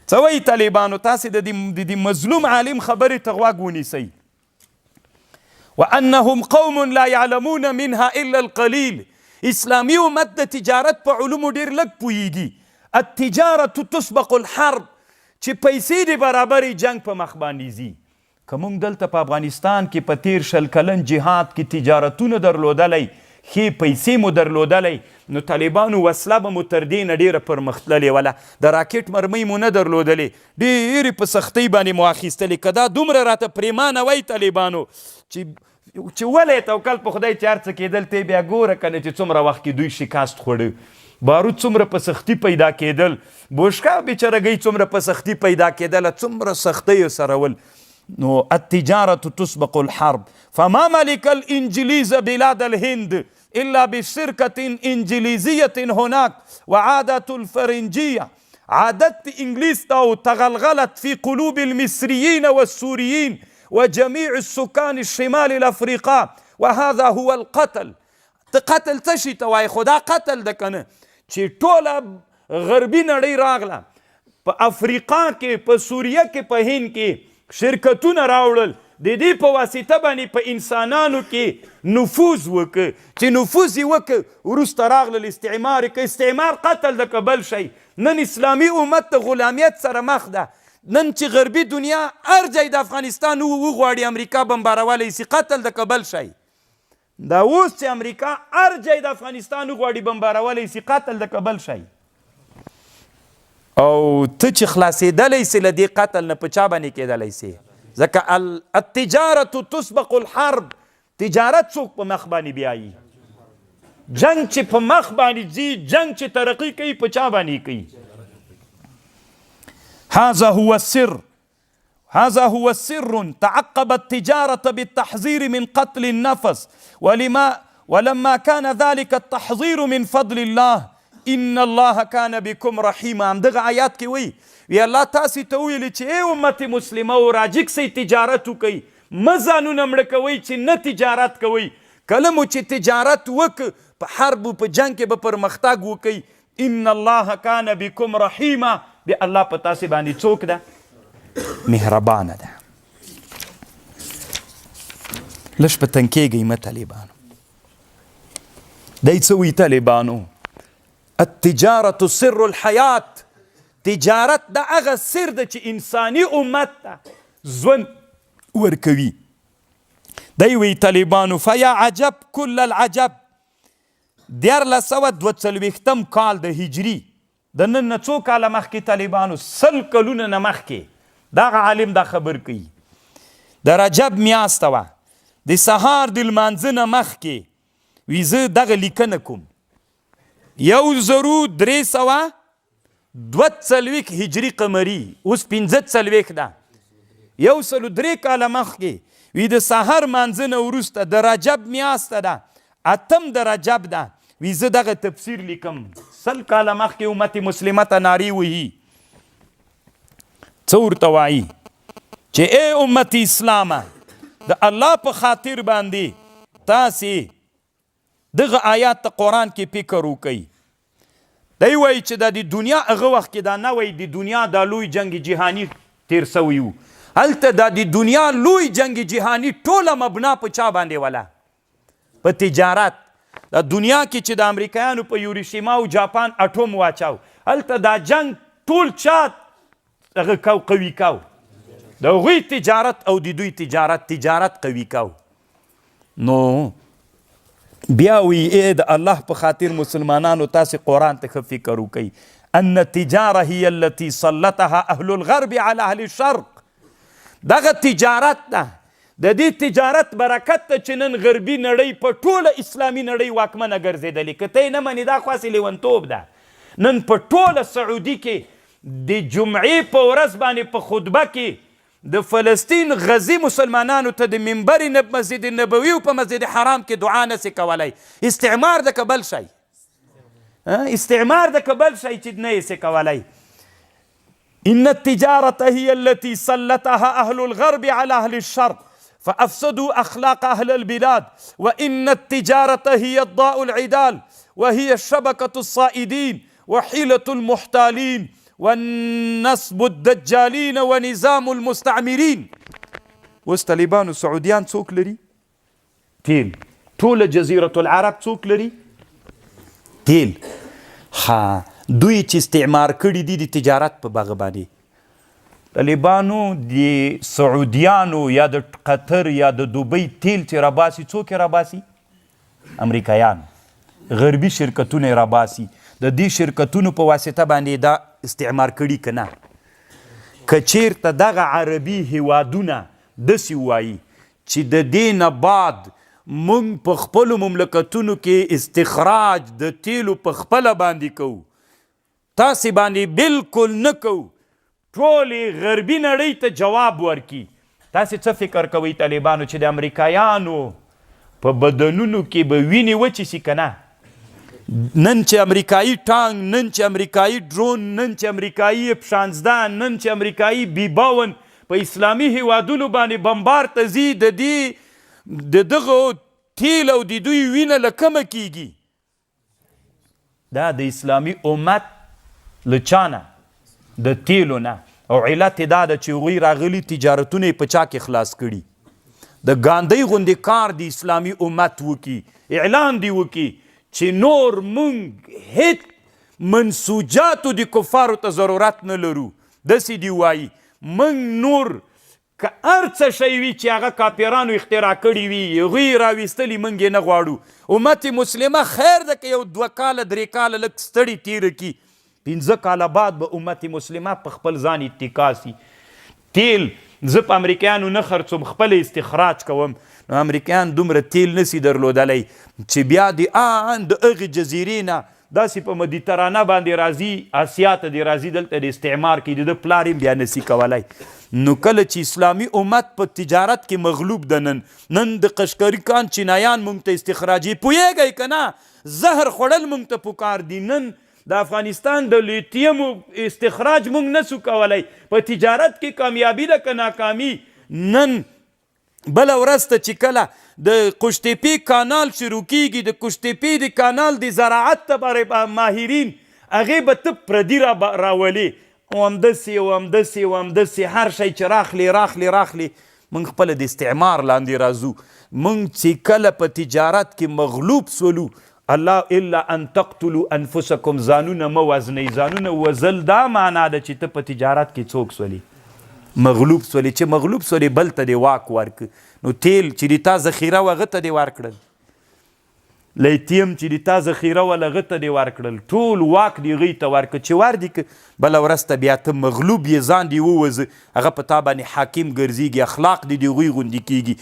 څه وایي طالبانو؟ تاسې د دې مظلوم عالم خبرې ته غوږ ونیسئ. وانهم قوم لا يعلمون منها الا القليل. اسلامي امت د تجارت په علومو ډیر لږ پوهیږي. التجارة تسبق الحرب، چې پیسې دې برابرې جنګ په مخ باندې ځي. که موږ دلته په افغانستان کې په تېر 20 کلن جهاد کې تجارتونه درلودلی، ښې پیسې مو درلودلی، نو طالبانو وسله به مو تر دې نه ډېره پرمختللې وله. د راکټ مرمۍ مو نه درلودلې، ډېرې په سختۍ باندې مو اخیستلې. که دا دومره راته پرېمانه وای طالبانو چې چې ولې توکل په خدای چې هر څه کېدل، ته بیا ګوره که نه چې څومره وخت کې دوی شکست خوړه. باروت څومره په سختي پیدا کېدل، بوشکه بیچارهګۍ څومره په سختي پیدا کېدله، څومره سختۍ یې سره ول. نو التجارة تسبق الحرب، فما ملك الانجليز بلاد الهند الا بشركة انجليزية هناك وعادة الفرنجية عادت انجليز ته تغلغلت في قلوب المصريين والسوريين وجميع السكان الشمال الافريقا وهذا هو القتل. ته قتل څه شي ته وایې؟ خو دا قتل ده که نه چې ټوله غربي نړۍ راغله په افریقا کې، په سوریه کې، په هند کې شرکتونه راوړل، د دې په واسطه باندې په انسانانو کې نفوذ وکړ. چې نفوذ یې وکړ، وروسته راغلل استعمار یې. که استعمار قتل ده که بل شی، نن اسلامي امت د غلامیت سره مخ ده. نن چې غربي دنیا هر ځای د افغانستان وغواړي امریکا بمبارولی سي، قتل ده که بل شی؟ دا اوس چې امریکا هر ځای د افغانستان وغواړي بمبارولی سي، قتل ده که بل شی؟ او ته چې خلاصېدلی سي له دې قتل نه په چا باندې کېدلی سي؟ ځکه التجارة تسبق الحرب، تجارت څوک په مخ باندې بیایي؟ جنگ چې په مخ باندې ځي، جنگ چې ترقي کوي، په چا باندې کوي؟ هذا هو السر، هذا هو سر تعقب التجارة بالتحذير من قتل النفس، ولما ولما كان ذلك التحذير من فضل الله ان الله كان بكم رحيما. همدغه آیات کې وایي، وی الله تاسې ته وویل چې ای امت مسلمه و راجیک سئ، تجارت وکئ، مه ځانونه مړه کوئ چې نه تجارت کوئ. کله مو چې تجارت وکړ، په حرب په جنګ کې به پرمختګ وکئ. ان الله کان بكم رحیما، بیا الله په تاسې باندې څوک ده؟ مهربانه ده. لږ په تنګ کېږئ مه طالبانو. دی څه وایي طالبانو؟ التجارة سر الحیات، تجارت د هغه سر ده چې انساني امت ته ژوند ورکوي. دی وایي طالبانو، فیا عجب کل العجب، 1342 کال د هجري، د نن نه څو کاله مخکې طالبانو، 100 کلونه نه مخکې دغه عالم دا خبر کوي. د رجب میاشت وه، د سهار د لمانځه نه مخکې وي زه دغه لیکنه کوم، 1342 هجري قمري، اوس 45 ده، 103 کاله مخکې وي د سهار مانځه نه وروسته د رجب میاشت ده، اتم د رجب ده، وي زه دغه تفسیر لیکم. 100 کاله مخکې امت مسلمه ته نارې وهي، څه ورته وایي؟ چې ای امت اسلامه، د الله په خاطر باندې تاسې دغه آیات ته قرآن کې فکر وکړئ. دی وایي چې دا د دنیا هغه وخت کې دا نوی د دنیا دا لوی جنګ جهاني تیر سوی وو، هلته دا د دنیا لوی جنګ جهاني ټوله مبنا په چا باندې وله؟ په تجارت. دا دنیا کې چې د امریکایانو په یوریشیما او جاپان اټوم واچاو، هلته دا جنګ ټول چا هغه کو قوي کو؟ د هغوی تجارت او د دوی تجارت، تجارت قوي کو. نو بیا وی ای د الله په خاطر مسلمانانو تاسې قرآن ته ښه فکر وکئ، ان التجاره هي التي سلطها اهل الغرب على اهل الشرق. دغه تجارت ده، د دې تجارت برکت ته چې نن غربي نړۍ په ټوله اسلامي نړۍ واکمنه ګرځېدلې. که ته یې نه منې دا خو هسې لیونتوب ده. نن په ټوله سعودي کې د جمعې په ورځ باندې په خطبه کې د فلسطین غزي مسلمانانو ته د منبر مسجد نبوي او په مسجد حرام کې دعا نسي کولای. استعمار د که بل شی؟ استعمار د که بل شی چې نه یې سي کولای؟ ان التجارة هي التي سلطها أهل الغرب على أهل الشرق فأفسدوا أخلاق أهل البلاد، وإن التجارة هي الضاء العدال وهي شبكة الصائدين وحيلة المحتالين ونصب الدجالین ونظام المستعمرین. اوس طالبانو سعودیان څوک لري؟ تیل. ټوله جزیرة العرب څوک لري؟ تیل. ها، دوی چې استعمار کړي دي د تجارت په بغه باندې، طالبانو د سعودیانو یا د قطر یا د دوبۍ تیل چې راباسي، څوک یې راباسي؟ امریکایان، غربي شرکتونه یې راباسي. د دې شرکتونو په واسطه باندې دا استعمار کړي که نه؟ که چیرته دغه عربي هیوادونه داسې ووایي چې د دې نه بعد مونږ په خپلو مملکتونو کې استخراج د تیلو په خپله باندې کوو، تاسې باندې بالکل نه کوو، ټولې غربي نړۍ ته جواب ورکړي، تاسې څه فکر کوئ طالبانو چې د امریکایانو په بدنونو کې به وینې وچې سي که نه؟ نن چې امریکایي ټانک، نن چې امریکایي ډرون، نن چې امریکایي اف 16، نن چې امریکایي بي 52 په اسلامي هیوادونو باندې بمبار ته ځي، د دې د دغو تیل او د دوی وینه له کومه کیږي؟ دا د اسلامي امت له چا نه؟ د تیلو نه. او علت یې دا ده چې هغوی راغلي تجارتونه یې په چا کې خلاص کړي. د ګاندۍ غوندې کار د اسلامي امت وکړي، اعلان دې وکړي چې نور مونږ هیڅ منسوجاتو د کفارو ته ضرورت نه لرو. داسې دې وایي مونږ نور که هر څه شی وي چې هغه کافرانو اختراع کړي وي، هغوی یې راویستلي، موږ یې نه غواړو. امت مسلمه خیر ده که یو دوه کاله درې کاله لږ ستړي تېره کړي، پنځه کاله بعد به امت مسلمه په خپل ځان اتکا سي. تیل زه په امریکایانو نه خرڅوم، خپله استخراج کوم. نو امریکایان دومره تیل نسی درلودلی چې بیا د آن د هغې جزیرې نه داسې په مدیترانه باندې راځي، اسیا ته دې راځي، دلته دې استعمار کوي، د ده پلار یې بیا نسی کولای. نو کله چې اسلامي امت په تجارت کې مغلوب ده، نن نن د قشقري کان چینایان مونږ ته استخراجي، پوهېږئ که نه؟ زهر خوړل مونږ ته پکار دي. نن د افغانستان د لیتیمو استخراج مونږ نسو کولای. په تجارت کې کامیابي ده که ناکامي؟ نن بله ورځ ته چې کله د قوشتېپې کانال شروع کیږي، د قوشتېپې د کانال د زراعت لپاره ماهرین هغې به ته پردي راولې، او همداسې او همداسې او همداسې هر شی چې راخلې راخلې راخلې، موږ خپله د استعمار لاندې راځو. موږ چې کله په تجارت کې مغلوب سولو، الله الا ان تقتلوا انفسکم، ځانونه مه وژنئ. ځانونه وژل دا معنا ده چې ته په تجارت کې څوک سولې؟ مغلوب سولې. چې مغلوب سولې بل ته دې واک ورک. نو تیل چې د تا ذخیره وه هغه ته دې ورکړل، لیتیم چې د تا ذخیره وه هغه ته دې ورکړل، ټول واک دې هغوی ته ورکړ. چې ور دې که بله ورځ ته بیا ته مغلوب یې، ځان دې ووځه، هغه په تا باندې حاکم ګرځېږي، اخلاق دې د هغوی غوندې کېږي.